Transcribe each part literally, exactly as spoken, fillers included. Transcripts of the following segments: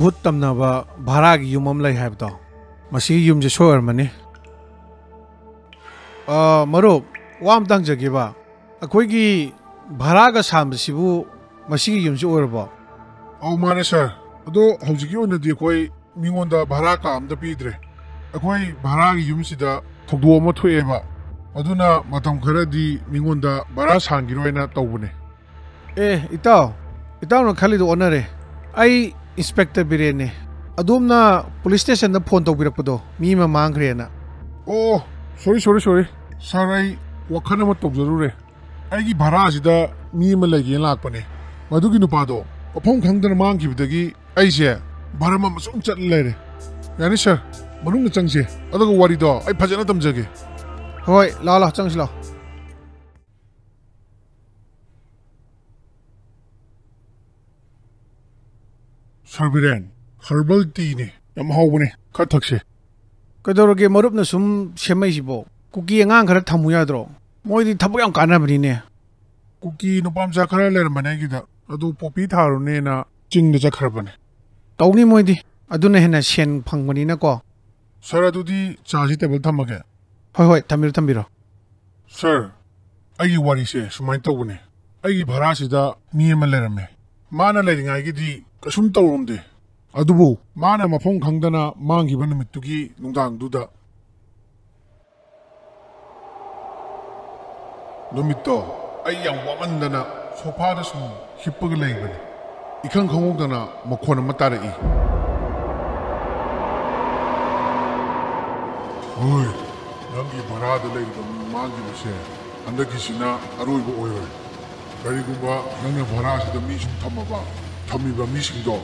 ꯚꯨꯠ ꯇꯝꯅꯕ ꯚꯔꯥꯒꯤ ꯌꯨꯝ ꯑꯃ ꯂꯩ ꯍꯥꯏꯕꯗꯣ, ꯃꯁꯤꯒꯤ ꯌꯨꯝꯁꯦ ꯁꯣꯏ ꯑꯣꯏꯔꯝꯃꯅꯤ꯫ ꯑ, ꯃꯔꯨꯞ, ꯋꯥ ꯑꯝꯇ ꯍꯪꯖꯒꯦꯕ꯫ ꯑꯩꯈꯣꯏꯒꯤ ꯚꯔꯥꯒ ꯁꯥꯟꯕꯁꯤꯕꯨ ꯃꯁꯤꯒꯤ ꯌꯨꯝꯁꯤ ꯑꯣꯏꯔꯕꯣ? ꯑꯧ, ꯃꯥꯅꯦ, ꯁꯥꯔ꯫ ꯑꯗꯣ ꯍꯧꯖꯤꯛꯀꯤ ꯑꯣꯏꯅꯗꯤ ꯑꯩꯈꯣꯏ ꯃꯤꯉꯣꯟꯗ ꯚꯔꯥ ꯀꯥ ꯑꯝꯇ ꯄꯤꯗ꯭ꯔꯦ꯫ ꯑꯩꯈꯣꯏ ꯚꯔꯥꯒꯤ ꯌꯨꯝꯁꯤꯗ ꯊꯧꯗꯣꯛ ꯑꯃ ꯊꯣꯛꯑꯦꯕ, ꯑꯗꯨꯅ ꯃꯇꯝ ꯈꯔꯗꯤ ꯃꯤꯉꯣꯟꯗ ꯚꯔꯥ ꯁꯥꯟꯈꯤꯔꯣꯏꯅ ꯇꯧꯕꯅꯦ꯫ ꯑꯦ, ꯏꯇꯥꯎ, ꯏꯇꯥꯎꯅ ꯈꯜꯂꯤꯗꯣ ꯑꯣꯟꯅꯔꯦ꯫ ꯑꯩ ꯏꯟꯁꯄꯦꯛꯇꯔ ꯕꯤꯔꯦꯟꯅꯦ꯫ ꯑꯗꯣꯝꯅ ꯄꯨꯂꯤꯁ ꯁ꯭ꯇꯦꯁꯟꯗ ꯐꯣꯟ ꯇꯧꯕꯤꯔꯛꯄꯗꯣ, ꯃꯤ ꯑꯃ ꯃꯥꯡꯈ꯭ꯔꯦꯅ꯫ ꯑꯣ, ꯁꯣꯔꯤ, ꯁꯣꯔꯤ, ꯁꯣꯔꯤ꯫ ꯁꯥꯔ, ꯑꯩ ꯋꯥꯈꯜ ꯑꯃ ꯇꯧꯖꯔꯨꯔꯦ꯫ ꯑꯩꯒꯤ ꯚꯔꯥꯁꯤꯗ ꯃꯤ ꯑꯃ ꯂꯩꯒꯦꯅ ꯂꯥꯛꯄꯅꯦ꯫ ꯃꯗꯨꯒꯤ ꯅꯨꯄꯥꯗꯣ ꯃꯐꯝ ꯈꯪꯗꯅ ꯃꯥꯡꯈꯤꯕꯗꯒꯤ ꯑꯩꯁꯦ ꯚꯔꯝ ꯑꯃ ꯁꯨꯝ ꯆꯠꯂ ꯂꯩꯔꯦ꯫ ꯌꯥꯅꯤ ꯁꯥꯔ, ꯃꯅꯨꯡꯗ ꯆꯪꯁꯦ, ꯑꯗꯨꯒ ꯋꯥꯔꯤꯗꯣ ꯑꯩ ꯐꯖꯅ ꯇꯝꯖꯒꯦ꯫ ꯍꯣꯏ, ꯂꯥꯛꯑꯣ, ꯂꯥꯛꯑꯣ, ꯆꯪꯁꯤ ꯂꯥꯛꯑꯣ꯫ ꯁꯥꯔ ꯕꯤꯔꯦꯟ, ꯍꯔꯕꯜ ꯇꯤꯅꯦ, ꯌꯥꯝ ꯍꯥꯎꯕꯅꯦ, ꯈꯔ ꯊꯛꯁꯦ꯫ ꯀꯩꯗꯧꯔꯒꯦ ꯃꯔꯨꯞꯅ ꯁꯨꯝ ꯁꯦꯝꯃꯛꯏꯁꯤꯕꯣ? ꯀꯨꯀꯤ ꯑꯉꯥꯡ ꯈꯔ ꯊꯝꯃꯨ ꯌꯥꯗ꯭ꯔꯣ? ꯃꯣꯏꯗꯤ ꯊꯕꯛ ꯌꯥꯝ ꯀꯥꯟꯅꯕꯅꯤꯅꯦ꯫ ꯀꯨꯀꯤ ꯅꯨꯄꯥ ꯃꯆꯥ ꯈꯔ ꯂꯩꯔꯝꯕꯅꯦ ꯑꯩꯒꯤꯗ, ꯑꯗꯨ ꯄꯣꯄꯤ ꯊꯥꯔꯨꯅꯦꯅ ꯆꯤꯡꯗ ꯆꯠꯈ꯭ꯔꯕꯅꯦ꯫ ꯇꯧꯅꯤ ꯃꯣꯏꯗꯤ, ꯑꯗꯨꯅ ꯍꯦꯟꯅ ꯁꯦꯟ ꯐꯪꯕꯅꯤꯅꯀꯣ꯫ ꯁꯥꯔ, ꯑꯗꯨꯗꯤ ꯆꯥꯁꯤ ꯇꯦꯕꯜ ꯊꯝꯃꯒꯦ꯫ ꯍꯣꯏ, ꯍꯣꯏ, ꯊꯝꯕꯤꯔꯣ, ꯊꯝꯕꯤꯔꯣ꯫ ꯁꯥꯔ, ꯑꯩꯒꯤ ꯋꯥꯔꯤꯁꯦ ꯁꯨꯃꯥꯏꯅ ꯇꯧꯕꯅꯦ꯫ ꯑꯩꯒꯤ ꯚꯔꯥꯁꯤꯗ ꯃꯤ ꯑꯃ ꯂꯩꯔꯝꯃꯦ꯫ ꯃꯥꯅ ꯂꯩꯔꯤꯉꯩꯒꯤꯗꯤ ꯀꯩꯁꯨꯝ ꯇꯧꯔꯝꯗꯦ꯫ ꯑꯗꯨꯕꯨ ꯃꯥꯅ ꯃꯐꯝ ꯈꯪꯗꯅ ꯃꯥꯡꯈꯤꯕ ꯅꯨꯃꯤꯠꯇꯨꯒꯤ ꯅꯨꯡꯗꯥꯡꯗꯨꯗ, ꯅꯨꯃꯤꯠꯇꯣ ꯑꯩ ꯌꯥꯝ ꯋꯥꯃꯟꯗꯅ ꯁꯣꯐꯥꯗ ꯁꯨꯝ ꯍꯤꯞꯄꯒ ꯂꯩꯕꯅꯤ꯫ ꯏꯈꯪ ꯈꯪꯍꯧꯗꯅ ꯃꯈꯣꯟ ꯑꯃ ꯇꯥꯔꯛꯏ꯫ "ꯍꯣꯏ, ꯅꯪꯒꯤ ꯚꯔꯥꯗ ꯂꯩꯔꯤꯕ ꯃꯤ ꯃꯥꯡꯈꯤꯕꯁꯦ ꯍꯟꯗꯛꯀꯤꯁꯤꯅ ꯑꯔꯣꯏꯕ ꯑꯣꯏꯔꯣꯏ꯫ ꯀꯔꯤꯒꯨꯝꯕ ꯅꯪꯅ ꯚꯔꯥꯁꯤꯗ ꯃꯤ ꯁꯨꯝ ꯊꯝꯃꯕ, ꯊꯝꯃꯤꯕ ꯃꯤꯁꯤꯡꯗꯣ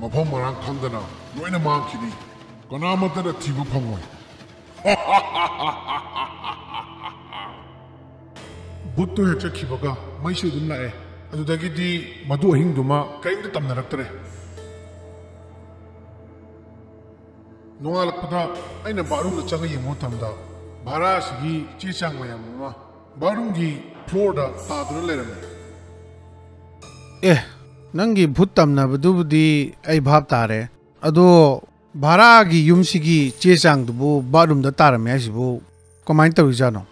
ꯃꯐꯝ ꯃꯔꯥꯡ ꯈꯪꯗꯅ ꯂꯣꯏꯅ ꯃꯥꯡꯈꯤꯅꯤ꯫ ꯀꯅꯥꯃꯠꯇꯅ ꯊꯤꯕ ꯐꯪꯉꯣꯏ꯫" ꯚꯨꯠꯇꯣ ꯍꯦꯛ ꯆꯠꯈꯤꯕꯒ ꯃꯩꯁꯨ ꯑꯗꯨꯝ ꯂꯥꯛꯑꯦ꯫ ꯑꯗꯨꯗꯒꯤꯗꯤ ꯃꯗꯨ ꯑꯍꯤꯡꯗꯨꯃ ꯀꯔꯤꯝꯇ ꯇꯝꯅꯔꯛꯇ꯭ꯔꯦ꯫ ꯅꯣꯡꯉꯥꯜꯂꯛꯄꯗ ꯑꯩꯅ ꯕꯥꯠꯔꯨꯝꯗ ꯆꯪꯉ ꯌꯦꯡꯕ ꯃꯇꯝꯗ ꯚꯔꯥ ꯑꯁꯤꯒꯤ ꯆꯦ ꯆꯥꯡ ꯃꯌꯥꯝ ꯑꯃ ꯕꯥꯠꯔꯨꯝꯒꯤ ꯐ꯭ꯂꯣꯔꯗ ꯇꯥꯗꯨꯅ ꯂꯩꯔꯝꯃꯤ꯫ ꯑꯦ, ꯅꯪꯒꯤ ꯚꯨꯠ ꯇꯝꯅꯕꯗꯨꯕꯨꯗꯤ ꯑꯩ ꯚꯥꯞ ꯇꯥꯔꯦ꯫ ꯑꯗꯣ ꯚꯔꯥꯒꯤ ꯌꯨꯝꯁꯤꯒꯤ ꯆꯦ ꯆꯥꯡꯗꯨꯕꯨ ꯕꯥꯠꯔꯨꯝꯗ ꯇꯥꯔꯝꯃꯦ ꯍꯥꯏꯁꯤꯕꯨ ꯀꯃꯥꯏꯅ ꯇꯧꯔꯤꯖꯥꯠꯅꯣ?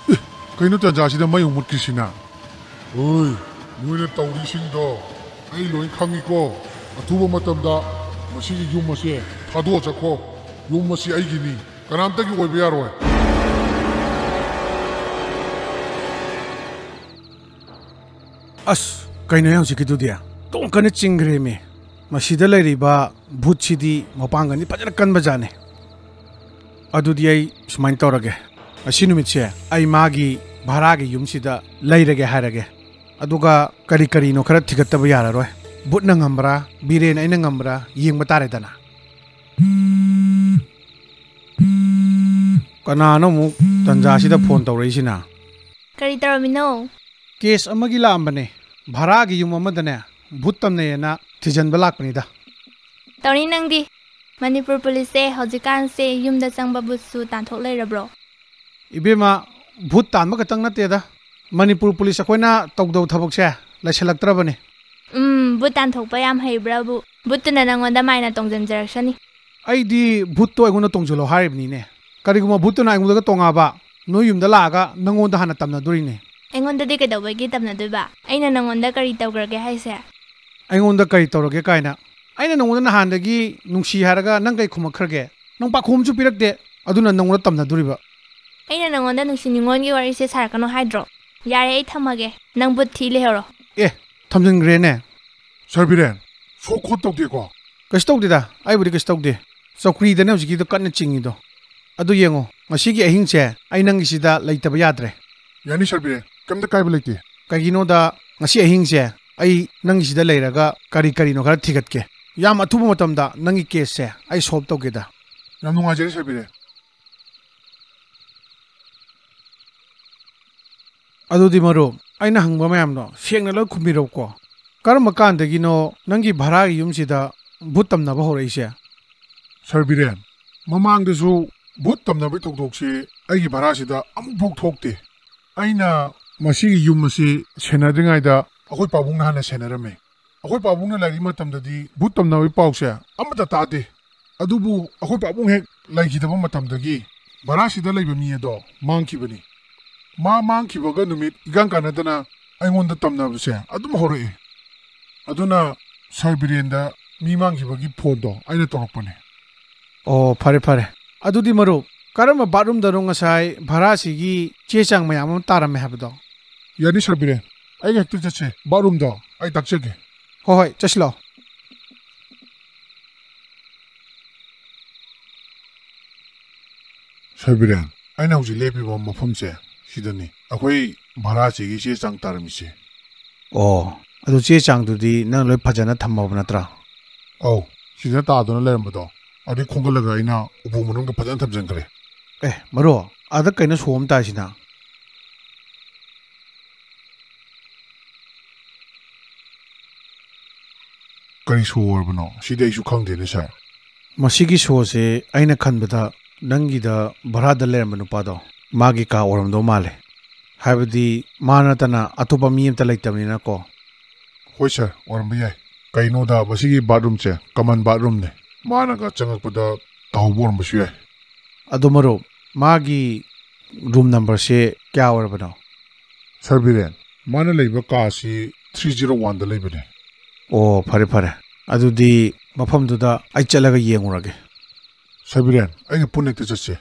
ꯑꯦ, ꯀꯩꯅꯣ ꯇꯟꯖꯥꯁꯤꯗ ꯃꯩ ꯑꯃꯨꯛ ꯃꯨꯠꯈ꯭ꯔꯤꯁꯤꯅ? ꯑꯣꯏ, ꯅꯣꯏꯅ ꯇꯧꯔꯤꯁꯤꯡꯗꯣ ꯑꯩ ꯂꯣꯏ ꯈꯪꯉꯤꯀꯣ꯫ ꯑꯊꯨꯕ ꯃꯇꯝꯗ ꯃꯁꯤꯒꯤ ꯌꯨꯝ ꯑꯁꯦ ꯊꯥꯗꯣꯛꯑ ꯆꯠꯈꯣ꯫ ꯌꯨꯝ ꯑꯁꯤ ꯑꯩꯒꯤꯅꯤ, ꯀꯅꯥꯝꯇꯒꯤ ꯑꯣꯏꯕ ꯌꯥꯔꯣꯏ꯫ ꯑꯁ, ꯀꯩꯅꯣꯍꯦ ꯍꯧꯖꯤꯛꯀꯤꯗꯨꯗꯤ? ꯇꯣꯡ ꯀꯟꯅ ꯆꯤꯡꯈ꯭ꯔꯦꯃꯤ꯫ ꯃꯁꯤꯗ ꯂꯩꯔꯤꯕ ꯚꯨꯠꯁꯤꯗꯤ ꯃꯄꯥꯡꯒꯜꯗꯤ ꯐꯖꯅ ꯀꯟꯕꯖꯥꯠꯅꯤ꯫ ꯑꯗꯨꯗꯤ ꯑꯩ ꯁꯨꯃꯥꯏꯅ ꯇꯧꯔꯒꯦ, ꯉꯁꯤ ꯅꯨꯃꯤꯠꯁꯦ ꯑꯩ ꯃꯥꯒꯤ ꯚꯔꯥꯒꯤ ꯌꯨꯝꯁꯤꯗ ꯂꯩꯔꯒꯦ ꯍꯥꯏꯔꯒꯦ꯫ ꯑꯗꯨꯒ ꯀꯔꯤ ꯀꯔꯤꯅꯣ ꯈꯔ ꯊꯤꯒꯠꯇꯕ ꯌꯥꯔꯔꯣꯏ꯫ ꯚꯨꯠꯅ ꯉꯝꯕ꯭ꯔꯥ, ꯕꯤꯔꯦꯟ ꯑꯩꯅ ꯉꯝꯕ꯭ꯔꯥ ꯌꯦꯡꯕ ꯇꯥꯔꯦꯗꯅ꯫ ꯀꯅꯥꯅꯣ ꯑꯃꯨꯛ ꯇꯟꯖꯥꯁꯤꯗ ꯐꯣꯟ ꯇꯧꯔꯛꯏꯁꯤꯅ? ꯀꯔꯤ ꯇꯧꯔꯝꯃꯤꯅꯣ? ꯀꯦꯁ ꯑꯃꯒꯤ ꯂꯥꯛꯑꯝꯕꯅꯦ꯫ ꯚꯔꯥꯒꯤ ꯌꯨꯝ ꯑꯃꯗꯅꯦ ꯚꯨꯠ ꯇꯝꯅꯩꯌꯦꯅ ꯊꯤꯖꯤꯟꯕ ꯂꯥꯛꯄꯅꯤꯗ꯫ ꯇꯧꯅꯤ ꯅꯪꯗꯤ꯫ ꯃꯅꯤꯄꯨꯔ ꯄꯨꯂꯤꯁꯁꯦ ꯍꯧꯖꯤꯛꯀꯥꯟꯁꯦ ꯌꯨꯝꯗ ꯆꯪꯕ ꯚꯨꯠꯁꯨ ꯇꯥꯟꯊꯣꯛ ꯂꯩꯔꯕ꯭ꯔꯣ? ꯏꯕꯦꯝꯃ, ꯚꯨꯠ ꯇꯥꯟꯕ ꯈꯛꯇꯪ ꯅꯠꯇꯦꯗ, ꯃꯅꯤꯄꯨꯔ ꯄꯨꯂꯤꯁ ꯑꯩꯈꯣꯏꯅ ꯇꯧꯗꯕ ꯊꯕꯛꯁꯦ ꯂꯩꯁꯜꯂꯛꯇ꯭ꯔꯕꯅꯤ꯫ ꯎꯝ, ꯚꯨꯠ ꯇꯥꯟꯊꯣꯛꯄ ꯌꯥꯝ ꯍꯩꯕ꯭ꯔꯥꯕꯨ? ꯚꯨꯠꯇꯨꯅ ꯅꯪꯉꯣꯟꯗ ꯃꯥꯏꯅ ꯇꯣꯡꯁꯤꯟꯖꯔꯛꯁꯅꯤ꯫ ꯑꯩꯗꯤ ꯚꯨꯠꯇꯣ ꯑꯩꯉꯣꯟꯗ ꯇꯣꯡꯁꯤꯜꯂꯣ ꯍꯥꯏꯔꯤꯕꯅꯤꯅꯦ꯫ ꯀꯔꯤꯒꯨꯝꯕ ꯚꯨꯠꯇꯨꯅ ꯑꯩꯉꯣꯟꯗꯒ ꯇꯣꯡꯉꯛꯑꯕ, ꯅꯣꯏ ꯌꯨꯝꯗ ꯂꯥꯛꯑꯒ ꯅꯪꯉꯣꯟꯗ ꯍꯥꯟꯅ ꯇꯝꯅꯗꯣꯔꯤꯅꯦ꯫ ꯑꯩꯉꯣꯟꯗꯗꯤ ꯀꯩꯗꯧꯕꯒꯤ ꯇꯝꯅꯗꯣꯏꯕ? ꯑꯩꯅ ꯅꯪꯉꯣꯟꯗ ꯀꯔꯤ ꯇꯧꯈ꯭ꯔꯒꯦ ꯍꯥꯏꯁꯦ? ꯑꯩꯉꯣꯟꯗ ꯀꯔꯤ ꯇꯧꯔꯒꯦ ꯀꯥꯏꯅ? ꯑꯩꯅ ꯅꯪꯉꯣꯟꯗ ꯅꯍꯥꯟꯗꯒꯤ ꯅꯨꯡꯁꯤ ꯍꯥꯏꯔꯒ ꯅꯪ ꯀꯩ ꯈꯨꯝꯃꯛꯈ꯭ꯔꯒꯦ? ꯅꯪ ꯄꯥꯈꯨꯝ ꯑꯃꯁꯨ ꯄꯤꯔꯛꯇꯦ, ꯑꯗꯨꯅ ꯅꯪꯉꯣꯟꯗ ꯇꯝꯅꯗꯣꯔꯤꯕ꯫ ꯑꯩꯅ ꯅꯪꯉꯣꯟꯗ ꯅꯨꯡꯁꯤ ꯅꯨꯡꯉꯣꯟꯒꯤ ꯋꯥꯔꯤꯁꯦ ꯁꯥꯔꯛꯀꯅꯣ ꯍꯥꯏꯗ꯭ꯔꯣ? ꯌꯥꯔꯦ, ꯑꯩ ꯊꯝꯃꯒꯦ꯫ ꯅꯪ ꯚꯨꯠ ꯊꯤ ꯂꯩꯍꯧꯔꯣ꯫ ꯑꯦ, ꯊꯝꯖꯤꯟꯈ꯭ꯔꯦꯅꯦ꯫ ꯁꯔ ꯕꯤꯔꯦꯟ, ꯁꯣꯛ ꯈꯣꯠ ꯇꯧꯗꯦꯀꯣ? ꯀꯩꯁꯨ ꯇꯧꯗꯦꯗ, ꯑꯩꯕꯨꯗꯤ ꯀꯩꯁꯨ ꯇꯧꯗꯦ꯫ ꯆꯧꯀ꯭ꯔꯤꯗꯅꯦ ꯍꯧꯖꯤꯛꯀꯤꯗꯣ ꯀꯟꯅ ꯆꯤꯡꯉꯤꯗꯣ꯫ ꯑꯗꯨ ꯌꯦꯡꯉꯣ, ꯉꯁꯤꯒꯤ ꯑꯍꯤꯡꯁꯦ ꯑꯩ ꯅꯪꯒꯤꯁꯤꯗ ꯂꯩꯇꯕ ꯌꯥꯗ꯭ꯔꯦ꯫ ꯌꯥꯅꯤ ꯁꯔ ꯕꯤꯔꯦꯟ, ꯀꯩꯝꯇ ꯀꯥꯏꯕ ꯂꯩꯇꯦ꯫ ꯀꯩꯒꯤꯅꯣꯗ ꯉꯁꯤ ꯑꯍꯤꯡꯁꯦ ꯑꯩ ꯅꯪꯒꯤꯁꯤꯗ ꯂꯩꯔꯒ ꯀꯔꯤ ꯀꯔꯤꯅꯣ ꯈꯔ ꯊꯤꯒꯠꯀꯦ꯫ ꯌꯥꯝ ꯑꯊꯨꯕ ꯃꯇꯝꯗ ꯅꯪꯒꯤ ꯀꯦꯁꯁꯦ ꯑꯩ ꯁꯣꯜꯕ ꯇꯧꯒꯦꯗ꯫ ꯌꯥꯝ ꯅꯨꯡꯉꯥꯏꯖꯔꯦ ꯁꯔ ꯕꯤꯔꯦꯟ꯫ ꯑꯗꯨꯗꯤ ꯃꯔꯨꯞ, ꯑꯩꯅ ꯍꯪꯕ ꯃꯌꯥꯝꯗꯣ ꯁꯦꯡꯅ ꯂꯣꯏ ꯈꯨꯝꯕꯤꯔꯛꯎꯀꯣ꯫ ꯀꯔꯝꯕ ꯀꯥꯟꯗꯒꯤꯅꯣ ꯅꯪꯒꯤ ꯚꯔꯥꯒꯤ ꯌꯨꯝꯁꯤꯗ ꯚꯨꯠ ꯇꯝꯅꯕ ꯍꯧꯔꯛꯏꯁꯦ? ꯁꯔ ꯕꯤꯔꯦꯟ, ꯃꯃꯥꯡꯗꯁꯨ ꯚꯨꯠ ꯇꯝꯅꯕꯒꯤ ꯊꯧꯗꯣꯛꯁꯤ ꯑꯩꯒꯤ ꯚꯔꯥꯁꯤꯗ ꯑꯃꯨꯛꯐꯥꯎ ꯊꯣꯛꯇꯦ꯫ ꯑꯩꯅ ꯃꯁꯤꯒꯤ ꯌꯨꯝ ꯑꯁꯤ ꯁꯦꯟꯅꯗ꯭ꯔꯤꯉꯩꯗ ꯑꯩꯈꯣꯏ ꯄꯥꯕꯨꯡꯅ ꯍꯥꯟꯅ ꯁꯦꯟꯅꯔꯝꯃꯦ꯫ ꯑꯩꯈꯣꯏ ꯄꯥꯕꯨꯡꯅ ꯂꯩꯔꯤ ꯃꯇꯝꯗꯗꯤ ꯚꯨꯠ ꯇꯝꯅꯕꯒꯤ ꯄꯥꯎꯁꯦ ꯑꯃꯠꯇ ꯇꯥꯗꯦ꯫ ꯑꯗꯨꯕꯨ ꯑꯩꯈꯣꯏ ꯄꯥꯕꯨꯡ ꯍꯦꯛ ꯂꯩꯈꯤꯗꯕ ꯃꯇꯝꯗꯒꯤ ꯚꯔꯥꯁꯤꯗ ꯂꯩꯕ ꯃꯤ ꯑꯗꯣ ꯃꯥꯡꯈꯤꯕꯅꯤ꯫ ꯃꯥ ꯃꯥꯡꯈꯤꯕꯒ ꯅꯨꯃꯤꯠ ꯏꯀꯥꯟ ꯀꯥꯟꯅꯗꯅ ꯑꯩꯉꯣꯟꯗ ꯇꯝꯅꯕꯁꯦ ꯑꯗꯨꯝ ꯍꯧꯔꯛꯑꯦ꯫ ꯑꯗꯨꯅ ꯁꯥꯔ ꯕꯤꯔꯦꯟꯗ ꯃꯤ ꯃꯥꯡꯈꯤꯕꯒꯤ ꯐꯣꯟꯗꯣ ꯑꯩꯅ ꯇꯧꯔꯛꯄꯅꯦ꯫ ꯑꯣ, ꯐꯔꯦ, ꯐꯔꯦ꯫ ꯑꯗꯨꯗꯤ ꯃꯔꯨꯞ, ꯀꯔꯝꯕ ꯕꯥꯠꯔꯨꯝꯗꯅꯣ ꯉꯁꯥꯏ ꯚꯔꯥꯁꯤꯒꯤ ꯆꯦ ꯆꯥꯡ ꯃꯌꯥꯝ ꯑꯃ ꯇꯥꯔꯝꯃꯦ ꯍꯥꯏꯕꯗꯣ? ꯌꯥꯅꯤ ꯁꯥꯔ ꯕꯤꯔꯦꯟ, ꯑꯩꯒ ꯍꯦꯛꯇ ꯆꯠꯁꯦ, ꯕꯥꯠꯔꯨꯝꯗꯣ ꯑꯩ ꯇꯥꯛꯆꯒꯦ꯫ ꯍꯣꯏ, ꯍꯣꯏ, ꯆꯠꯁꯤ ꯂꯥꯛꯑꯣ꯫ ꯁꯥꯔ ꯕꯤꯔꯦꯟ, ꯑꯩꯅ ꯍꯧꯖꯤꯛ ꯂꯦꯞꯄꯤꯕ ꯃꯐꯝꯁꯦ ꯁꯤꯗꯅꯤ ꯑꯩꯈꯣꯏ ꯚꯔꯥꯁꯤꯒꯤ ꯆꯦ ꯆꯥꯡ ꯇꯥꯔꯝꯃꯤꯁꯦ꯫ ꯑꯣ, ꯑꯗꯨ ꯆꯦ ꯆꯥꯡꯗꯨꯗꯤ ꯅꯪ ꯂꯣꯏ ꯐꯖꯅ ꯊꯝꯃꯕ ꯅꯠꯇ꯭ꯔꯥ? ꯑꯧ, ꯁꯤꯗ ꯇꯥꯗꯨꯅ ꯂꯩꯔꯝꯕꯗꯣ ꯑꯗꯩ ꯈꯣꯝꯒꯠꯂꯒ ꯑꯩꯅ ꯎꯄꯨ ꯃꯅꯨꯡꯗ ꯐꯖꯅ ꯊꯝꯖꯤꯟꯈ꯭ꯔꯦ꯫ ꯑꯦ, ꯃꯔꯨꯞ, ꯑꯥꯗ ꯀꯩꯅꯣ ꯁꯣ ꯑꯃ ꯇꯥꯏꯁꯤꯅ? ꯀꯔꯤ ꯁꯣ ꯑꯣꯏꯔꯕꯅꯣ? ꯁꯤꯗꯤ ꯑꯩꯁꯨ ꯈꯪꯗꯦꯅꯦ, ꯁꯥꯔ꯫ ꯃꯁꯤꯒꯤ ꯁꯣꯁꯦ ꯑꯩꯅ ꯈꯟꯕꯗ ꯅꯪꯒꯤꯗ ꯚꯔꯥꯗ ꯂꯩꯔꯝꯕ ꯅꯨꯄꯥꯗꯣ, ꯃꯥꯒꯤ ꯀꯥ ꯑꯣꯏꯔꯝꯗꯧ ꯃꯥꯜꯂꯦ꯫ ꯍꯥꯏꯕꯗꯤ ꯃꯥ ꯅꯠꯇꯅ ꯑꯇꯣꯞꯄ ꯃꯤ ꯑꯝꯇ ꯂꯩꯇꯕꯅꯤꯅꯀꯣ꯫ ꯍꯣꯏ, ꯁꯥꯔ, ꯑꯣꯏꯔꯝꯕ ꯌꯥꯏ꯫ ꯀꯩꯅꯣꯗ, ꯃꯁꯤꯒꯤ ꯕꯥꯠꯔꯨꯝꯁꯦ ꯀꯃꯟ ꯕꯥꯠꯔꯨꯝꯅꯦ꯫ ꯃꯥꯅꯒ ꯆꯪꯉꯛꯄꯗ ꯇꯥꯍꯧꯕ ꯑꯣꯏꯔꯝꯕꯁꯨ ꯌꯥꯏ꯫ ꯑꯗꯣ ꯃꯔꯨꯞ, ꯃꯥꯒꯤ ꯔꯨꯝ ꯅꯝꯕꯔꯁꯦ ꯀꯌꯥ ꯑꯣꯏꯔꯕꯅꯣ? ꯁꯥꯔ ꯕꯤꯔꯦꯟ, ꯃꯥꯅ ꯂꯩꯕ ꯀꯥꯁꯤ ꯊ꯭ꯔꯤ ꯖꯤꯔꯣ ꯋꯥꯟꯗ ꯂꯩꯕꯅꯦ꯫ ꯑꯣ, ꯐꯔꯦ, ꯐꯔꯦ꯫ ꯑꯗꯨꯗꯤ ꯃꯐꯝꯗꯨꯗ ꯑꯩ ꯆꯠꯂꯒ ꯌꯦꯡꯉꯨꯔꯒꯦ꯫ ꯁꯥꯔ ꯕꯤꯔꯦꯟ, ꯑꯩꯒ ꯄꯨꯟꯅ ꯍꯦꯛꯇ ꯆꯠꯁꯦ꯫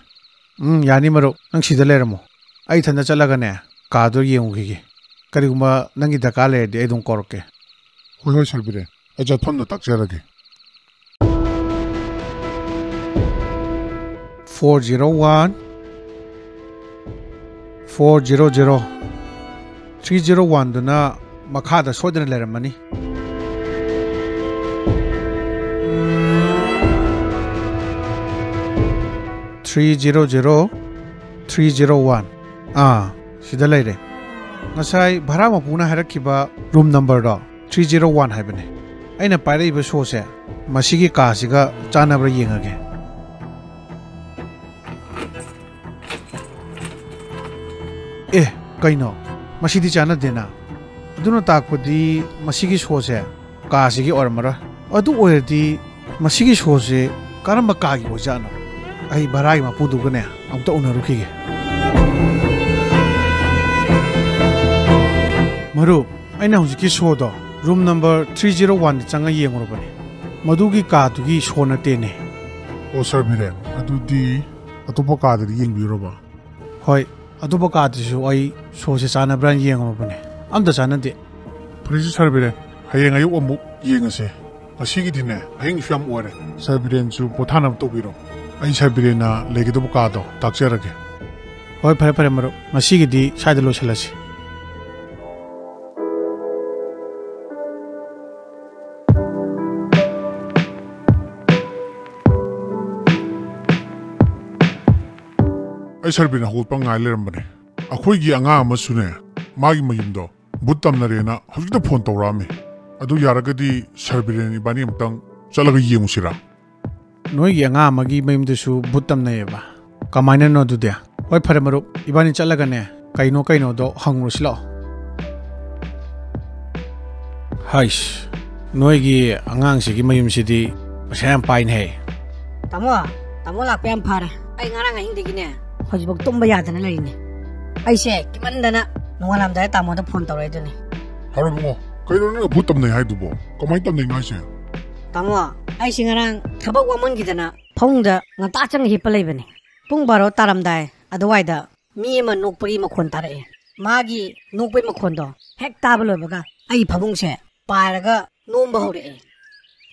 ꯎꯝ, ꯌꯥꯅꯤ ꯃꯔꯨꯞ, ꯅꯪ ꯁꯤꯗ ꯂꯩꯔꯝꯃꯣ꯫ ꯑꯩ ꯏꯊꯟꯗ ꯆꯠꯂꯒꯅꯦ, ꯀꯥꯗꯣ ꯌꯦꯡꯉꯨꯈꯤꯒꯦ꯫ ꯀꯔꯤꯒꯨꯝꯕ ꯅꯪꯒꯤ ꯗꯔꯀꯥꯔ ꯂꯩꯔꯗꯤ ꯑꯩ ꯑꯗꯨꯝ ꯀꯧꯔꯛꯀꯦ꯫ ꯍꯣꯏ, ꯍꯣꯏ, ꯁꯥꯔ ꯕꯤꯔꯦꯟ, ꯑꯩ ꯆꯠꯐꯝꯗꯣ ꯇꯥꯛꯆꯔꯒꯦ꯫ Four zero one, four zero zero. Three zero ꯋꯥꯟꯗꯨꯅ ꯃꯈꯥꯗ ꯁꯣꯏꯗꯅ ꯂꯩꯔꯝꯃꯅꯤ꯫ Three zero zero, three zero one. ꯑꯥ, ꯁꯤꯗ ꯂꯩꯔꯦ꯫ ꯉꯁꯥꯏ ꯚꯔꯥ ꯃꯄꯨꯅ ꯍꯥꯏꯔꯛꯈꯤꯕ ꯔꯨꯝ ꯅꯝꯕꯔꯗꯣ ꯊ꯭ꯔꯤ ꯖꯤꯔꯣ ꯋꯥꯟ ꯍꯥꯏꯕꯅꯦ꯫ ꯑꯩꯅ ꯄꯥꯏꯔꯛꯏꯕ ꯁꯣꯁꯦ ꯃꯁꯤꯒꯤ ꯀꯥꯁꯤꯒ ꯆꯥꯟꯅꯕ꯭ꯔꯥ ꯌꯦꯡꯉꯒꯦ꯫ ꯑꯦ, ꯀꯩꯅꯣ? ꯃꯁꯤꯗꯤ ꯆꯥꯟꯅꯗꯦꯅ꯫ ꯑꯗꯨꯅ ꯇꯥꯛꯄꯗꯤ ꯃꯁꯤꯒꯤ ꯁꯣꯁꯦ ꯀꯥꯁꯤꯒꯤ ꯑꯣꯏꯔꯝꯃꯔꯣꯏ꯫ ꯑꯗꯨ ꯑꯣꯏꯔꯗꯤ ꯃꯁꯤꯒꯤ ꯁꯣꯁꯦ ꯀꯔꯝꯕ ꯀꯥꯒꯤ ꯑꯣꯏꯖꯥꯠꯅꯣ? ꯑꯩ ꯚꯔꯥꯒꯤ ꯃꯄꯨꯗꯨꯒꯅꯦ ꯑꯃꯨꯛꯇ ꯎꯅꯔꯨꯈꯤꯒꯦ꯫ ꯃꯔꯨꯞ, ꯑꯩꯅ ꯍꯧꯖꯤꯛꯀꯤ ꯁꯣꯗꯣ ꯔꯨꯝ ꯅꯝꯕꯔ ꯊ꯭ꯔꯤ ꯖꯤꯔꯣ ꯋꯥꯟꯗ ꯆꯪꯉ ꯌꯦꯡꯉꯨꯔꯕꯅꯦ꯫ ꯃꯗꯨꯒꯤ ꯀꯥꯗꯨꯒꯤ ꯁꯣ ꯅꯠꯇꯦꯅꯦ꯫ ꯑꯣ, ꯁꯥꯔ ꯕꯤꯔꯦꯟ, ꯑꯗꯨꯗꯤ ꯑꯇꯣꯞꯄ ꯀꯥꯗꯗꯤ ꯌꯦꯡꯕꯤꯔꯕ? ꯍꯣꯏ, ꯑꯇꯣꯞꯄ ꯀꯥꯗꯁꯨ ꯑꯩ ꯁꯣꯁꯦ ꯆꯥꯟꯅꯕ꯭ꯔꯥꯅ ꯌꯦꯡꯉꯨꯔꯕꯅꯦ, ꯑꯝꯇ ꯆꯥꯟꯅꯗꯦ꯫ ꯐꯔꯦꯁꯦ ꯁꯥꯔ ꯕꯤꯔꯦꯟ, ꯍꯌꯦꯡ ꯑꯌꯨꯛ ꯑꯃꯨꯛ ꯌꯦꯡꯉꯁꯦ꯫ ꯉꯁꯤꯒꯤꯗꯤꯅꯦ, ꯑꯍꯤꯡꯁꯨ ꯌꯥꯝ ꯑꯣꯏꯔꯦ꯫ ꯁꯥꯔ ꯕꯤꯔꯦꯟꯁꯨ ꯄꯣꯊꯥꯅꯕ ꯇꯧꯕꯤꯔꯣ꯫ ꯑꯩ ꯁꯥꯔ ꯕꯤꯔꯦꯟꯅ ꯂꯩꯒꯗꯕ ꯀꯥꯗꯣ ꯇꯥꯛꯆꯔꯒꯦ꯫ ꯍꯣꯏ, ꯐꯔꯦ ꯐꯔꯦ ꯃꯔꯨꯞ, ꯉꯁꯤꯒꯤꯗꯤ ꯁ꯭ꯋꯥꯏꯗ ꯂꯣꯏꯁꯤꯜꯂꯁꯤ꯫ ꯑꯩ ꯁꯥꯔ ꯕꯤꯔꯦꯟ ꯍꯧꯒꯠꯄ ꯉꯥꯏ ꯂꯩꯔꯝꯕꯅꯦ꯫ ꯑꯩꯈꯣꯏꯒꯤ ꯑꯉꯥꯡ ꯑꯃꯁꯨꯅꯦ, ꯃꯥꯒꯤ ꯃꯌꯨꯝꯗꯣ ꯚꯨꯠ ꯇꯝꯅꯔꯦꯅ ꯍꯧꯖꯤꯛꯇ ꯐꯣꯟ ꯇꯧꯔꯛꯑꯝꯃꯤ꯫ ꯑꯗꯨ ꯌꯥꯔꯒꯗꯤ ꯁꯥꯔ ꯕꯤꯔꯦꯟ ꯏꯕꯥꯅꯤ ꯑꯃꯨꯛꯇꯪ ꯆꯠꯂꯒ ꯌꯦꯡꯉꯨꯁꯤꯔꯥ? ꯅꯣꯏꯒꯤ ꯑꯉꯥꯡ ꯑꯃꯒꯤ ꯃꯌꯨꯝꯗꯁꯨ ꯚꯨꯠ ꯇꯝꯅꯩꯌꯦꯕ? ꯀꯃꯥꯏꯅꯅꯣ ꯑꯗꯨꯗꯤ? ꯍꯣꯏ, ꯐꯔꯦ ꯃꯔꯨꯞ, ꯏꯕꯥꯅꯤ ꯆꯠꯂꯒꯅꯦ, ꯀꯩꯅꯣ ꯀꯩꯅꯣꯗꯣ ꯍꯪꯉꯨꯔꯁꯤ ꯂꯥꯛꯑꯣ꯫ ꯍꯩꯁ, ꯅꯣꯏꯒꯤ ꯑꯉꯥꯡꯁꯤꯒꯤ ꯃꯌꯨꯝꯁꯤꯗꯤ ꯄꯩꯁꯥ ꯌꯥꯝ ꯄꯥꯏꯅꯦꯍꯦ꯫ ꯇꯥꯃꯣ, ꯇꯥꯃꯣ ꯂꯥꯛꯄ ꯌꯥꯝ ꯐꯔꯦ꯫ ꯑꯩ ꯉꯔꯥꯡ ꯑꯍꯤꯡꯗꯒꯤꯅꯦ ꯍꯧꯖꯤꯛꯐꯥꯎ ꯇꯨꯝꯕ ꯌꯥꯗꯅ ꯂꯩꯔꯤꯅꯦ꯫ ꯑꯩꯁꯦ ꯀꯤꯃꯟꯗꯅ ꯅꯣꯡꯉꯥꯜꯂꯝꯗꯥꯏꯗ ꯇꯥꯃꯣꯗ ꯐꯣꯟ ꯇꯧꯔꯛꯏꯗꯨꯅꯤ꯫ ꯍꯥꯏꯔꯣ ꯏꯕꯨꯡꯉꯣ, ꯀꯩꯅꯣ ꯅꯪꯅ ꯚꯨꯠ ꯇꯝꯅꯩ ꯍꯥꯏꯗꯨꯕꯣ? ꯀꯃꯥꯏꯅ ꯇꯝꯅꯩꯅꯣ ꯍꯥꯏꯁꯦ? ꯇꯥꯃꯣ, ꯑꯩꯁꯦ ꯉꯔꯥꯡ ꯊꯕꯛ ꯋꯥꯃꯟꯈꯤꯗꯅ ꯐꯃꯨꯡꯗ ꯉꯟꯇꯥ ꯆꯪꯉ ꯍꯤꯞꯄ ꯂꯩꯕꯅꯦ꯫ ꯄꯨꯡ ꯕꯥꯔꯣ ꯇꯥꯔꯝꯗꯥꯏ ꯑꯗꯨꯋꯥꯏꯗ ꯃꯤ ꯑꯃ ꯅꯣꯛꯄꯒꯤ ꯃꯈꯣꯟ ꯇꯥꯔꯛꯑꯦ꯫ ꯃꯥꯒꯤ ꯅꯣꯛꯄꯒꯤ ꯃꯈꯣꯟꯗꯣ ꯍꯦꯛ ꯇꯥꯕ ꯂꯣꯏꯕꯒ ꯑꯩ ꯐꯃꯨꯡꯁꯦ ꯄꯥꯏꯔꯒ ꯅꯣꯝꯕ ꯍꯧꯔꯛꯑꯦ꯫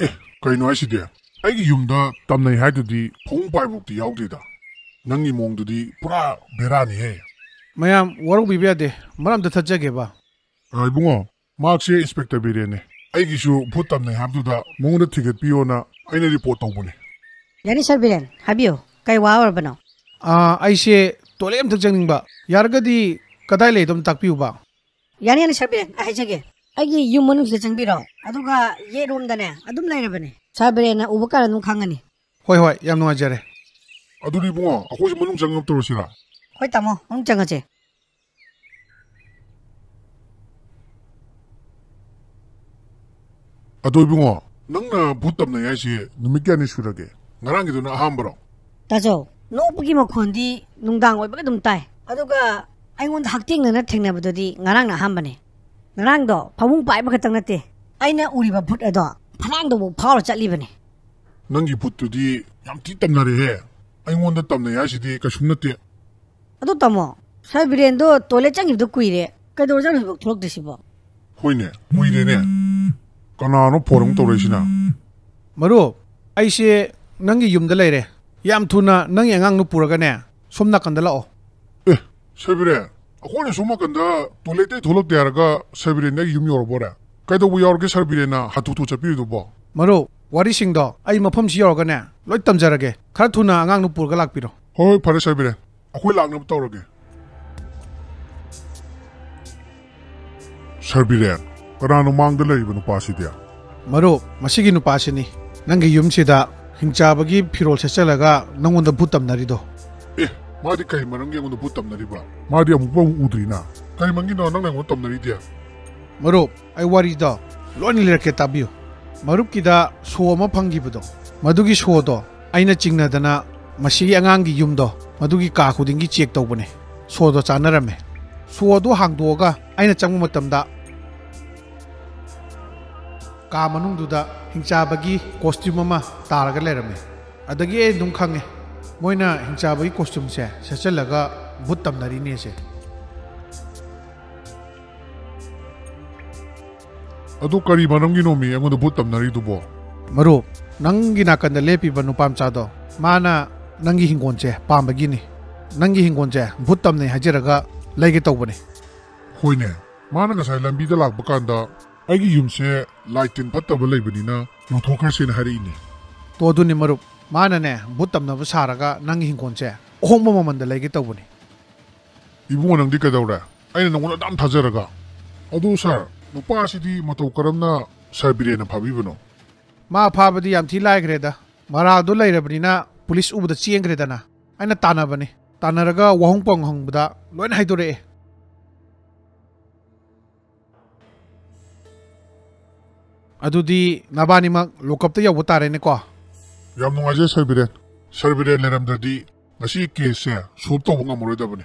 ꯑꯦ, ꯀꯩꯅꯣ ꯍꯥꯏꯁꯤꯗꯤ? ꯑꯩꯒꯤ ꯌꯨꯝꯗ ꯇꯝꯅꯩ ꯍꯥꯏꯗꯨꯗꯤ ꯐꯃꯨꯡ ꯄꯥꯏꯕꯃꯛꯇꯤ ꯌꯥꯎꯗꯦꯗ꯫ ꯅꯪꯒꯤ ꯃꯑꯣꯡꯗꯨꯗꯤ ꯄꯨꯔꯥ ꯕꯦꯔꯥꯅꯤꯍꯦ꯫ ꯃꯌꯥꯝ ꯋꯥꯔꯧꯕꯤꯕ ꯌꯥꯗꯦ, ꯃꯔꯛ ꯑꯝꯇ ꯊꯠꯆꯒꯦꯕ꯫ ꯑ, ꯏꯕꯨꯡꯉꯣ, ꯃꯍꯥꯛꯁꯦ ꯏꯟꯁꯄꯦꯛꯇꯔ ꯕꯤꯔꯦꯟꯅꯦ꯫ ꯑꯩꯒꯤꯁꯨ ꯚꯨꯠ ꯇꯝꯅꯩ ꯍꯥꯏꯕꯗꯨꯗ ꯃꯉꯣꯟꯗ ꯊꯤꯒꯠꯄꯤꯌꯣꯅ ꯑꯩꯅ ꯔꯤꯄꯣꯔꯠ ꯇꯧꯕꯅꯦ꯫ ꯌꯥꯅꯤ ꯁꯥꯔ ꯕꯤꯔꯦꯟ, ꯍꯥꯏꯕꯤꯌꯨ, ꯀꯩ ꯋꯥ ꯑꯣꯏꯔꯕꯅꯣ? ꯑꯥ, ꯑꯩꯁꯦ ꯇꯣꯏꯂꯦꯠ ꯑꯝꯇ ꯆꯪꯅꯤꯡꯕ, ꯌꯥꯔꯒꯗꯤ ꯀꯗꯥꯏ ꯂꯩꯗꯣ ꯑꯝꯇ ꯇꯥꯛꯄꯤꯌꯨꯕ꯫ ꯌꯥꯅꯤ, ꯌꯥꯅꯤ, ꯁꯥꯔ ꯕꯤꯔꯦꯟ, ꯑꯩ ꯍꯥꯏꯖꯒꯦ꯫ ꯑꯩꯒꯤ ꯌꯨꯝ ꯃꯅꯨꯡꯁꯤꯗ ꯆꯪꯕꯤꯔꯣ, ꯑꯗꯨꯒ ꯌꯦꯠ ꯔꯣꯝꯗꯅꯦ ꯑꯗꯨꯝ ꯂꯩꯔꯕꯅꯦ꯫ ꯁꯥꯔ ꯕꯤꯔꯦꯟꯅ ꯎꯕ ꯀꯥꯟꯗ ꯑꯗꯨꯝ ꯈꯪꯒꯅꯤ꯫ ꯍꯣꯏ, ꯍꯣꯏ, ꯌꯥꯝ ꯅꯨꯡꯉꯥꯏꯖꯔꯦ꯫ ꯑꯗꯨꯗꯤ ꯏꯕꯨꯡꯉꯣ, ꯑꯩꯈꯣꯏꯁꯨ ꯃꯅꯨꯡ ꯆꯪꯉꯛꯇꯧꯔꯁꯤꯔꯥ? ꯍꯣꯏ, ꯇꯥꯃꯣ, ꯃꯅꯨꯡ ꯆꯪꯉꯁꯦ꯫ ꯑꯗꯣ ꯏꯕꯨꯡꯉꯣ, ꯅꯪꯅ ꯚꯨꯠ ꯇꯝꯅꯩ ꯍꯥꯏꯁꯦ ꯅꯨꯃꯤꯠ ꯀꯌꯥꯅꯤ ꯁꯨꯔꯒꯦ? ꯉꯔꯥꯡꯒꯤꯗꯨꯅ ꯑꯍꯥꯟꯕꯔꯣ? ꯇꯥꯖꯧ, ꯅꯣꯛꯄꯒꯤ ꯃꯈꯣꯟꯗꯤ ꯅꯨꯡꯗꯥꯡ ꯑꯣꯏꯕꯒ ꯑꯗꯨꯝ ꯇꯥꯏ꯫ ꯑꯗꯨꯒ ꯑꯩꯉꯣꯟꯗ ꯍꯛꯊꯦꯡꯅꯅ ꯊꯦꯡꯅꯕꯗꯨꯗꯤ ꯉꯔꯥꯡꯅ ꯑꯍꯥꯟꯕꯅꯦ꯫ ꯉꯔꯥꯡꯗꯣ ꯐꯃꯨꯡ ꯄꯥꯏꯕ ꯈꯛꯇꯪ ꯅꯠꯇꯦ, ꯑꯩꯅ ꯎꯔꯤꯕ ꯚꯨꯠ ꯑꯗꯣ ꯐꯂꯥꯡꯗꯐꯥꯎ ꯐꯥꯎꯔ ꯆꯠꯂꯤꯕꯅꯦ꯫ ꯅꯪꯒꯤ ꯚꯨꯠꯇꯨꯗꯤ ꯌꯥꯝ ꯊꯤ ꯇꯝꯅꯔꯦꯍꯦ꯫ ꯑꯩꯉꯣꯟꯗ ꯇꯝꯅꯩ ꯍꯥꯏꯁꯤꯗꯤ ꯀꯩꯁꯨꯝ ꯅꯠꯇꯦ꯫ ꯑꯗꯣ ꯇꯥꯃꯣ, ꯁꯥꯔ ꯕꯤꯔꯦꯟꯗꯣ ꯇꯣꯏꯂꯦꯠ ꯆꯪꯈꯤꯕꯗꯣ ꯀꯨꯏꯔꯦ, ꯀꯩꯗꯧꯔꯖꯥꯠꯅꯣ ꯍꯧꯖꯤꯛꯐꯥꯎ ꯊꯣꯛꯂꯛꯇ꯭ꯔꯤꯁꯤꯕꯣ? ꯍꯣꯏꯅꯦ, ꯀꯨꯏꯔꯦꯅꯦ꯫ ꯀꯅꯥꯅꯣ ꯐꯣꯟ ꯑꯃꯨꯛ ꯇꯧꯔꯛꯏꯁꯤꯅ? ꯃꯔꯨꯞ, ꯑꯩꯁꯦ ꯅꯪꯒꯤ ꯌꯨꯝꯗ ꯂꯩꯔꯦ꯫ ꯌꯥꯝ ꯊꯨꯅ ꯅꯪꯒꯤ ꯑꯉꯥꯡꯗꯨ ꯄꯨꯔꯒꯅꯦ, ꯁꯣꯝ ꯅꯥꯀꯟꯗ ꯂꯥꯛꯑꯣ꯫ ꯑꯦ, ꯁꯥꯔ ꯕꯤꯔꯦꯟ, ꯑꯩꯈꯣꯏꯅ ꯁꯣꯝ ꯅꯥꯀꯟꯗ ꯇꯣꯏꯂꯦꯠꯇꯩ ꯊꯣꯛꯂꯛꯇꯦ ꯍꯥꯏꯔꯒ ꯁꯥꯔ ꯕꯤꯔꯦꯟ ꯑꯩꯒꯤ ꯌꯨꯝ ꯌꯧꯔꯕꯣꯔꯦ? ꯀꯩꯗꯧꯕ ꯌꯥꯎꯔꯒꯦ ꯁꯥꯔ ꯕꯤꯔꯦꯟꯅ ꯍꯥꯊꯨ ꯊꯨ ꯆꯠꯄꯤꯔꯤꯗꯨꯕꯣ? ꯃꯔꯨꯞ, ꯋꯥꯔꯤꯁꯤꯡꯗꯣ ꯑꯩ ꯃꯐꯝꯁꯤ ꯌꯧꯔꯒꯅꯦ ꯂꯣꯏ ꯇꯝꯖꯔꯒꯦ꯫ ꯈꯔ ꯊꯨꯅ ꯑꯉꯥꯡꯗꯨ ꯄꯨꯔꯒ ꯂꯥꯛꯄꯤꯔꯣ꯫ ꯍꯣꯏ, ꯍꯣꯏ, ꯐꯔꯦ ꯁꯥꯔ ꯕꯤꯔꯦꯟ, ꯑꯩꯈꯣꯏ ꯂꯥꯛꯅꯕ ꯇꯧꯔꯒꯦ꯫ ꯁꯥꯔ ꯕꯤꯔꯦꯟ, ꯀꯅꯥꯅꯣ ꯃꯥꯡꯗ ꯂꯩꯔꯤꯕ ꯅꯨꯄꯥꯁꯤꯗꯤ? ꯃꯔꯨꯞ, ꯃꯁꯤꯒꯤ ꯅꯨꯄꯥꯁꯤꯅꯤ ꯅꯪꯒꯤ ꯌꯨꯝꯁꯤꯗ ꯍꯤꯡꯆꯥꯕꯒꯤ ꯐꯤꯔꯣꯜ ꯁꯦꯠꯆꯜꯂꯒ ꯅꯪꯉꯣꯟꯗ ꯚꯨꯠ ꯇꯝꯅꯔꯤꯗꯣ꯫ ꯑꯦ, ꯃꯥꯗꯤ ꯀꯔꯤ ꯃꯔꯝꯒꯤ ꯑꯩꯉꯣꯟꯗ ꯚꯨꯠ ꯇꯝꯅꯔꯤꯕ? ꯃꯥꯗꯤ ꯑꯃꯨꯛꯐꯥꯎ ꯎꯗ꯭ꯔꯤꯅ꯫ ꯀꯔꯤ ꯃꯔꯝꯒꯤꯅꯣ ꯅꯪꯅ ꯑꯩꯉꯣꯟꯗ ꯇꯝꯅꯔꯤꯗꯤ? ꯃꯔꯨꯞ, ꯑꯩ ꯋꯥꯔꯤꯗꯣ ꯂꯣꯏꯅ ꯂꯤꯔꯛꯀꯦ, ꯇꯥꯕꯤꯌꯨ꯫ ꯃꯔꯨꯞꯀꯤꯗ ꯁꯣ ꯑꯃ ꯐꯪꯈꯤꯕꯗꯣ, ꯃꯗꯨꯒꯤ ꯁꯣꯗꯣ ꯑꯩꯅ ꯆꯤꯡꯅꯗꯅ ꯃꯁꯤꯒꯤ ꯑꯉꯥꯡꯒꯤ ꯌꯨꯝꯗꯣ, ꯃꯗꯨꯒꯤ ꯀꯥ ꯈꯨꯗꯤꯡꯒꯤ ꯆꯦꯛ ꯇꯧꯕꯅꯦ꯫ ꯁꯣꯗꯣ ꯆꯥꯟꯅꯔꯝꯃꯦ꯫ ꯁꯣ ꯑꯗꯨ ꯍꯥꯡꯗꯣꯛꯑꯒ ꯑꯩꯅ ꯆꯪꯕ ꯃꯇꯝꯗ ꯀꯥ ꯃꯅꯨꯡꯗꯨꯗ ꯍꯤꯡꯆꯥꯕꯒꯤ ꯀꯣꯁꯇ꯭ꯌꯨꯝ ꯑꯃ ꯇꯥꯔꯒ ꯂꯩꯔꯝꯃꯦ꯫ ꯑꯗꯒꯤ ꯑꯩ ꯑꯗꯨꯝ ꯈꯪꯉꯦ, ꯃꯣꯏꯅ ꯍꯤꯡꯆꯥꯕꯒꯤ ꯀꯣꯁꯇ꯭ꯌꯨꯝꯁꯦ ꯁꯦꯠꯆꯜꯂꯒ ꯚꯨꯠ ꯇꯝꯅꯔꯤꯅꯦꯁꯦ꯫ ꯑꯗꯨ ꯀꯔꯤ ꯃꯔꯝꯒꯤꯅꯣꯃꯤ ꯑꯩꯉꯣꯟꯗ ꯚꯨꯠ ꯇꯝꯅꯔꯤꯗꯨꯕꯣ? ꯃꯔꯨꯞ, ꯅꯪꯒꯤ ꯅꯥꯀꯟꯗ ꯂꯦꯞꯄꯤꯕ ꯅꯨꯄꯥ ꯃꯆꯥꯗꯣ, ꯃꯥꯅ ꯅꯪꯒꯤ ꯍꯤꯡꯒꯣꯜꯁꯦ ꯄꯥꯝꯕꯒꯤꯅꯤ꯫ ꯅꯪꯒꯤ ꯍꯤꯡꯒꯣꯜꯁꯦ ꯚꯨꯠ ꯇꯝꯅꯩ ꯍꯥꯏꯖꯔꯒ ꯂꯩꯒꯦ ꯇꯧꯕꯅꯤ꯫ ꯍꯣꯏꯅꯦ, ꯃꯥꯅ ꯉꯁꯥꯏ ꯂꯝꯕꯤꯗ ꯂꯥꯛꯄ ꯀꯥꯟꯗ ꯑꯩꯒꯤ ꯌꯨꯝꯁꯦ ꯂꯥꯏ ꯇꯤꯟ ꯐꯠꯇꯕ ꯂꯩꯕꯅꯤꯅ ꯂꯧꯊꯣꯛꯈ꯭ꯔꯁꯦꯅ ꯍꯥꯏꯔꯛꯏꯅꯦ꯫ ꯇꯣ, ꯑꯗꯨꯅꯤ ꯃꯔꯨꯞ, ꯃꯥꯅꯅꯦ ꯚꯨꯠ ꯇꯝꯅꯕ ꯁꯥꯔꯒ ꯅꯪꯒꯤ ꯍꯤꯡꯒꯣꯜꯁꯦ ꯑꯍꯣꯡꯕ ꯃꯃꯜꯗ ꯂꯩꯒꯦ ꯇꯧꯕꯅꯤ꯫ ꯏꯕꯨꯡꯉꯣ, ꯅꯪꯗꯤ ꯀꯩꯗꯧꯔꯦ? ꯑꯩꯅ ꯅꯉꯣꯟꯗ ꯑꯗꯥꯝ ꯊꯥꯖꯔꯒ꯫ ꯑꯗꯨ ꯁꯥꯔ, ꯅꯨꯄꯥꯁꯤꯗꯤ ꯃꯇꯧ ꯀꯔꯝꯅ ꯁꯥꯔ ꯕꯤꯔꯦꯟꯅ ꯐꯥꯕꯤꯕꯅꯣ? ꯃꯥ ꯐꯥꯕꯗꯤ ꯌꯥꯝ ꯊꯤ ꯂꯥꯏꯈ꯭ꯔꯦꯗ꯫ ꯃꯔꯥꯜꯗꯣ ꯂꯩꯔꯕꯅꯤꯅ ꯄꯨꯂꯤꯁ ꯎꯕꯗ ꯆꯦꯟꯈ꯭ꯔꯦꯗꯅ꯫ ꯑꯩꯅ ꯇꯥꯟꯅꯕꯅꯤ꯫ ꯇꯥꯟꯅꯔꯒ ꯋꯥꯍꯪ ꯄꯥꯎꯍꯪ ꯍꯪꯕꯗ ꯂꯣꯏꯅ ꯍꯥꯏꯗꯣꯔꯛꯑꯦ꯫ ꯑꯗꯨꯗꯤ ꯅꯕꯥꯅꯤꯃꯛ ꯂꯣꯀꯞꯇ ꯌꯧꯕ ꯇꯥꯔꯦꯅꯦꯀꯣ꯫ ꯌꯥꯝ ꯅꯨꯡꯉꯥꯏꯖꯩ ꯁꯔ ꯕꯤꯔꯦꯟ꯫ ꯁꯔ ꯕꯤꯔꯦꯟ ꯂꯩꯔꯝꯗ꯭ꯔꯗꯤ ꯉꯁꯤ ꯀꯦꯁꯁꯦ ꯁꯣꯜꯕ ꯇꯧꯕ ꯉꯝꯃꯔꯣꯏꯗꯕꯅꯤ꯫